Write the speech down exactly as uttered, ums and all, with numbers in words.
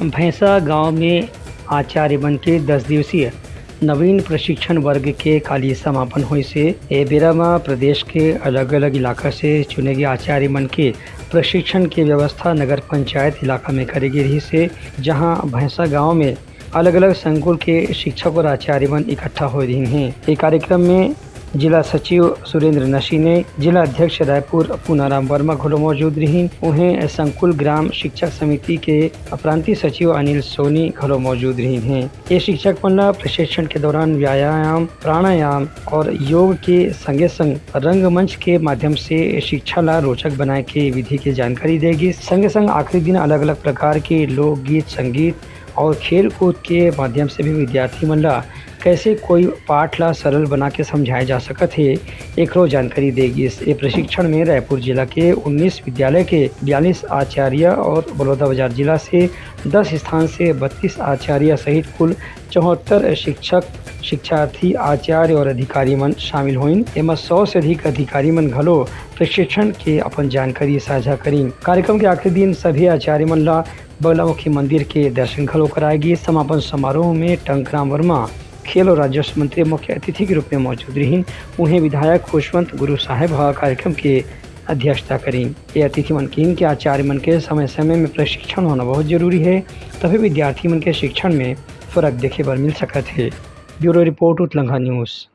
भैंसा गांव में आचार्य मन के दस दिवसीय नवीन प्रशिक्षण वर्ग के काली समापन होइस हे। ए बेरा म प्रदेश के अलग-अलग इलाका से चुने गे आचार्य मन के प्रशिक्षण के व्यवस्था नगर पंचायत इलाका में करे गे रिहिस हे, जहां भैंसा गांव में अलग-अलग संकुल के शिक्षक और आचार्य मन इकट्ठा होए रिहिन हे। ए कार्यक्रम में जिला सचिव सुरेंद्र नशीने, जिला अध्यक्ष रायपुर पूनाराम वर्मा घलो मौजूद रिहिन। उहें संकुल ग्राम शिक्षक समिति के प्रांतीय सचिव अनिल सोनी घलो मौजूद रिहिन हे। ये शिक्षक मन ला प्रशिक्षण के दौरान व्यायाम, प्राणायाम और योग के संगे संग रंगमंच के माध्यम से शिक्षा ला रोचक बनाए के विधि के जानकारी दे गिस। संगे संग आखिरी दिन अलग-अलग प्रकार के लोकगीत, संगीत और खेल कूद के माध्यम से भी विद्यार्थी मन ला कैसे कोई पाठ ला सरल बना के समझाए जा सकत हे, एकरो जानकारी दे गिस। ये प्रशिक्षण में रायपुर जिला के उन्नीस विद्यालय के बयालीस आचार्य और बलौदाबाजार जिला से दस स्थान से बत्तीस आचार्य सहित कुल चौहत्तर शिक्षक, शिक्षार्थी, आचार्य और अधिकारी मन शामिल होइन। एमा सौ से अधिक अधिकारी मन घलो प्रशिक्षण के अपन जानकारी साझा करिन। कार्यक्रम के आखिरी दिन सभी आचार्य मन ला बगलामुखी मंदिर के दर्शन घलो कराए गिस। समापन समारोह में टंकराम वर्मा, खेल और राजस्व मंत्री, मुख्य अतिथि के रूप में मौजूद रिहिन। उहें विधायक खुशवंत गुरु साहेब ह कार्यक्रम के अध्यक्षता करिन। ये अतिथि मन किहिन कि आचार्य मन के समय-समय में प्रशिक्षण होना बहुत जरूरी हे, तभी विद्यार्थी मन के शिक्षण में फरक देखे बर मिल सकत हे। Bureau report, Utlangha news.